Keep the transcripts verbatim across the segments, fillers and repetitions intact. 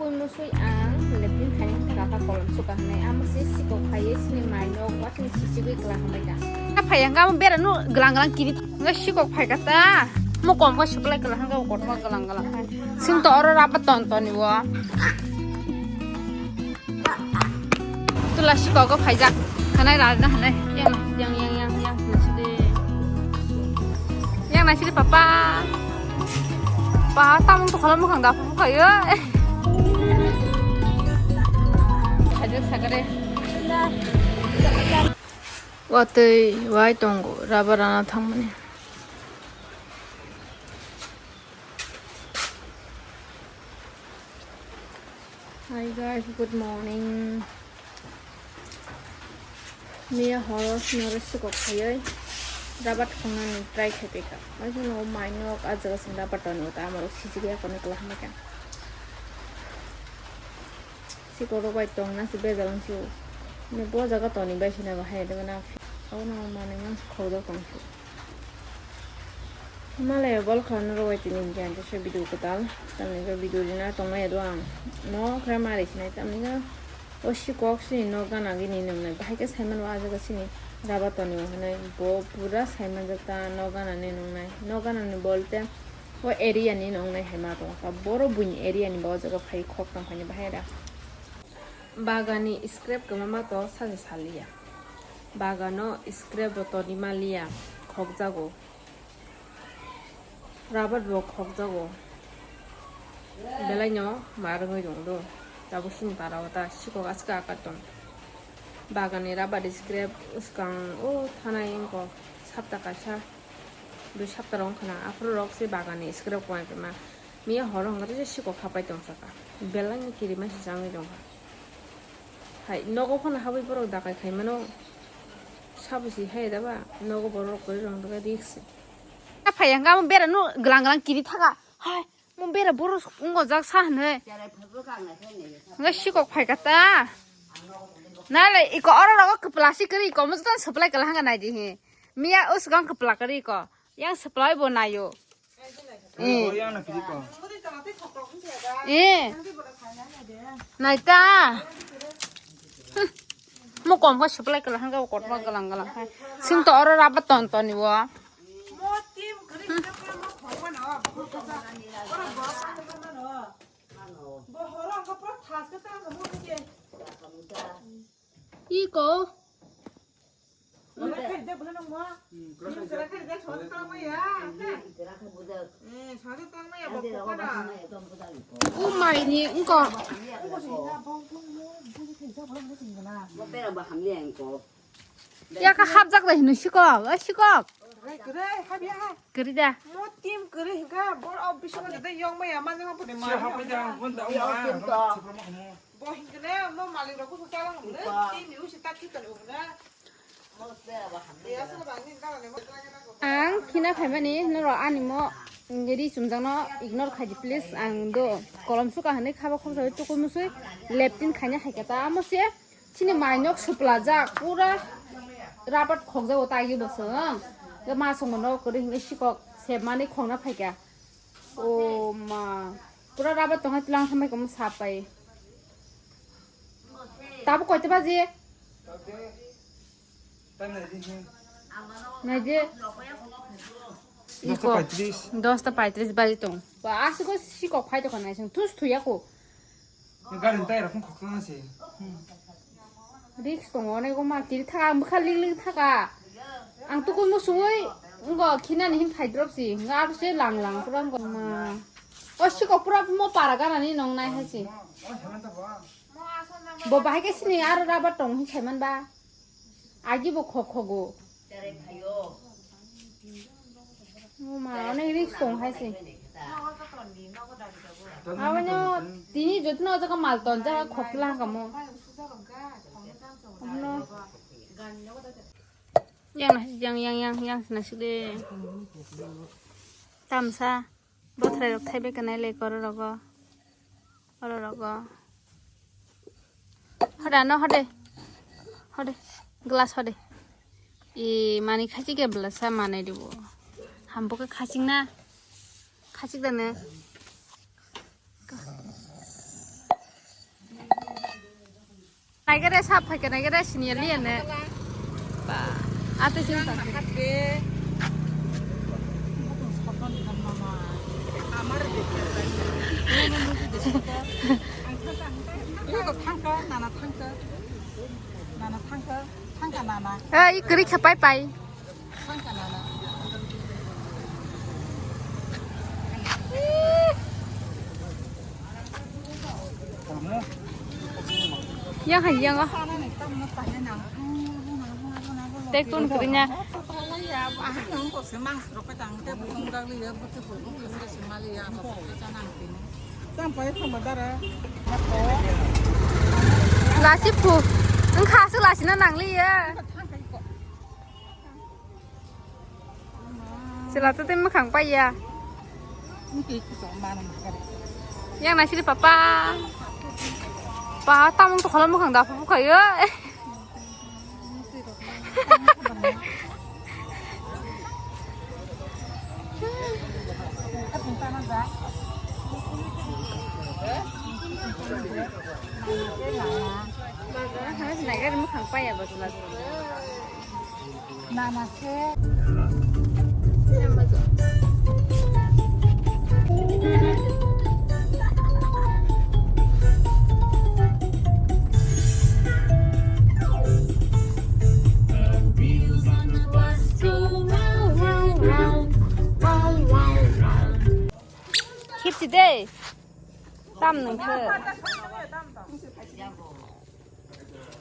Musui ang lepin khaini kata kolom suka hwnwi amo se sikok phaiwi sini mai nok wa sini sisigwi kla hwnwi ka. Phai ang amo bera no glang glang kiri nga sikok phai kata. Mo kom ka suklai kla hwnga kotor ma glang glang hai. Sing to oro rapa ton ton ni wo. Tula siko ko phaijak. Hanai ra na hanai. Yang, yang, yang, yang, yang. Nasi de. Yang nasi de papa. Pa tamung to kholom khang da papa kayo. Hajak sakare. Watui wai tongo rubber rana thangmani. Hi guys, good morning. Miya horo sinore sukok khayoi rabat khongnani try khai peka. Maisano mainok a jaga sing rabat toni uta amorok sijigya kono kla hamaka. Sikorok bai tongna si bejal wngsi o. Ne bo jaga toni bai sina bahai de bana. Abono manwi mang khojak tongsi. Malaya bol kha norok bai tini hinkhe ang kisa video kwtal, tamni khe video rina tongmaya do ang. Mo khe mari sinai tamni khe o sikok sini nok gana gini nwngnai, bahai khe saimanwa ah jaga sini rabato ni hwnwi bo pura saimanjak ta nok gana ni nwngnai, nok gana ni bolte o area ni nwngnai hai ma tongkha, boro buini area ni bo o jaga phai khok tong khaini bahai da. Bagani scrap kwma ma to saja saliya, bagano scrap bo toni maliya khokjago. Rabar bo khokjago. Belai no ma rwngwi rwng do. Tabuk sini para o ta sikok aska aka tong. Bagani rabar scrap swkang o thanai wngkha sapta kaisa. Dui sapta rok wngkha na aphuru rok se bagani scrap kwmai kwma. Miya horo hwnkhe se sikok hapai tong saka. Belai no kirima se changwi tongkha. Hai nogo phano habwi borok dakai khai mano. Sabo si hai da ba nogo borok kwrwi rok hwnkhe risk se. Phai ang amo bera no glang glang kiri thaga. Hai, mo bera boro wngkha jak sa hwnwi. Hwnwi sikok phai kha ta. Nale iko oro rogo kwpla si kwrwi iko mo joto supply kala hanga nai di hi. Miya o swkang kwpla kwrwi iko. Yang supply bo naio. Eh. Eh. Nai ta. Mo kom ka supply kala hanga kot ma galang galang hai. Sing to oro raba ton ton ni wo. Iko. O mai ni wngkha. Ya kha hapjak bai hino sikok, o sikok. Kwrwi da. Mo team kwrwi hwnkha, bor o bisingo jotoi yong maya manjak ma puni ma. Bo hinkhe ne mo malik rok kusu chalang hwnwi, team ni usi tak khitan hwnwi. Ang khina phaimani norok ani mo ri chumjakno ignore khaidi please, ang do kolom suka hwnwi khaba khoksa tukui musui leptin khaina khaikha ta amo se chini mainok suplajak pura rapat khokjago tagi bosong. Masongmano kwrwi hwnwi sikok sepmani khokna phaikha. O ma. Pura rabar tongkha tlang samai kamo sapai. Tabuk koita baji? Naidi. Dosta paitris. Dosta paitris baji tong. Ba asiko sikok phai tongkha naising tus thuya ko. Gari tai rok khok tong se. Risk tongo, onek ma kiri thaka, ang bwkha ling ling thaka. Ang tukui musungui, ngo khinani hin phai drop si, nga aro se lang lang, pura ngo ma. O sikok pura mo para ganani nong nai hai si. Bo bahai khe sini aro rabar tong hin saiman ba. Agi bo khok khogo. O ma, onek risk tong hai se. Abono tini jotono o jaga mal ton jaga khokla kamo. Abono. Yang na, yang, yang, yang, yang na sile. Tamsa. Bothrai rok thaibai kanai le koro rogo. Oro rogo. Hode ano hode. Hode. Glass hode. E mani khachik ya belasa manai dibo. Hambo khe khachik na. Khachik da ne. Naigere sap phaikhe naigere siniya liyane. Ba, ate sini ta. Thangka, nana thangka. Nana thangka, thangka nana. Eh, i kwrwi khe pai pai. Yang hai yang ah. Tek tun kirinya. Lasi pu. Engkha su lasi na nang li ya. Sila tu tin makhang pa ya. Yang nasi di papa. Pa tamung tu kalau makhang dah apa buka ya. Bazar ha sinai gari makhang pa ya bazar. Nana se. Khipsi de. Tam nung khe.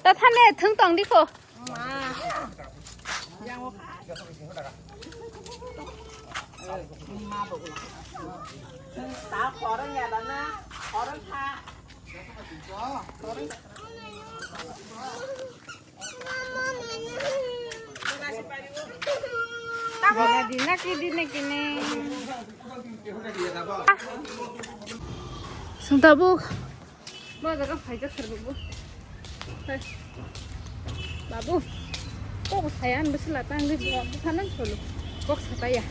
Ta thane thung tong di kho. Dina ki dina kini. Sung tabuk. Bo jaga phaijak sar babu. Hai. Babu. Kok saya an bisi lata ang di bo bukanan solo. Kok sataya.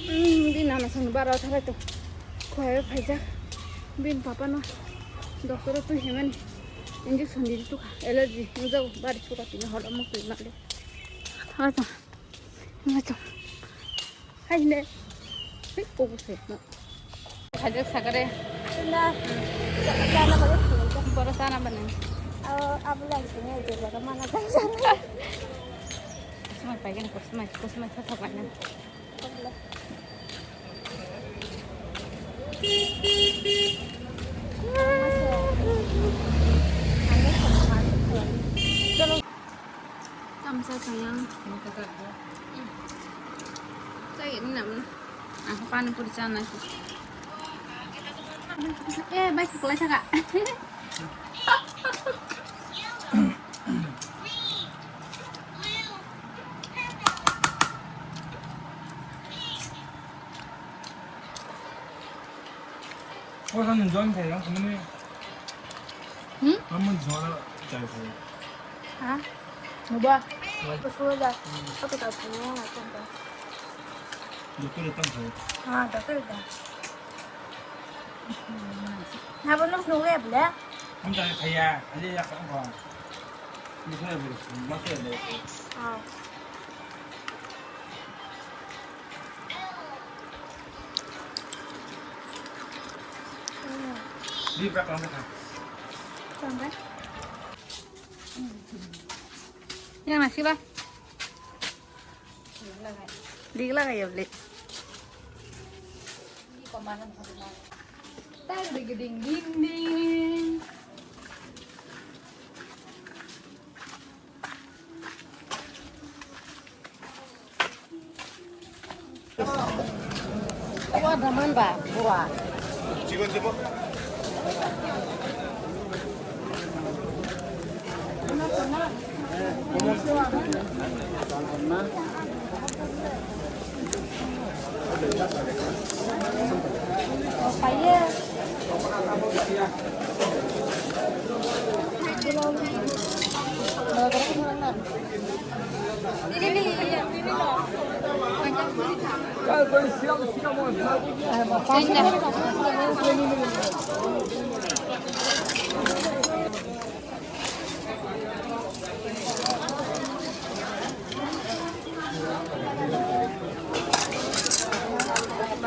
Hmm, di nana sung baro tharai to. Khwlaiwi phaijak. Bini papa no doctor o twi himani injection di tukha allergy wngjago bari suka tini hor omo twi mali. Hai to. Hai to. Hai ne. Hai obo se no. Khaijak sakare. Tunda. Chana bari khulai. Boro chana bani. Abo lagi tini aja jaga mana jaga. Kusmai paigani kusmai kusmai thok thok paigani. Tamsa sayang. Saya ini namanya. Aku pani puri sana sih. Eh, baik sekolah cakap. Kok kan join kaya, kamu ni? Hmm? Kamu juara cari saya. Ha? Muba. Wai. Betul dah. Hmm. Aku tak punya lah contoh. Doktor datang saya. Ha, doktor dah. Nabo nuk nuk ya bela? Ang tak kaya, aja ya kan kau. Bisa ya bela, masih ada. Ah. Di berapa lama kan? Sampai. Yang nasi bah? Digla kaya beli. Tak ding ding ding ding. Wa daman ba, wa.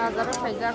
Bazar o phaijak.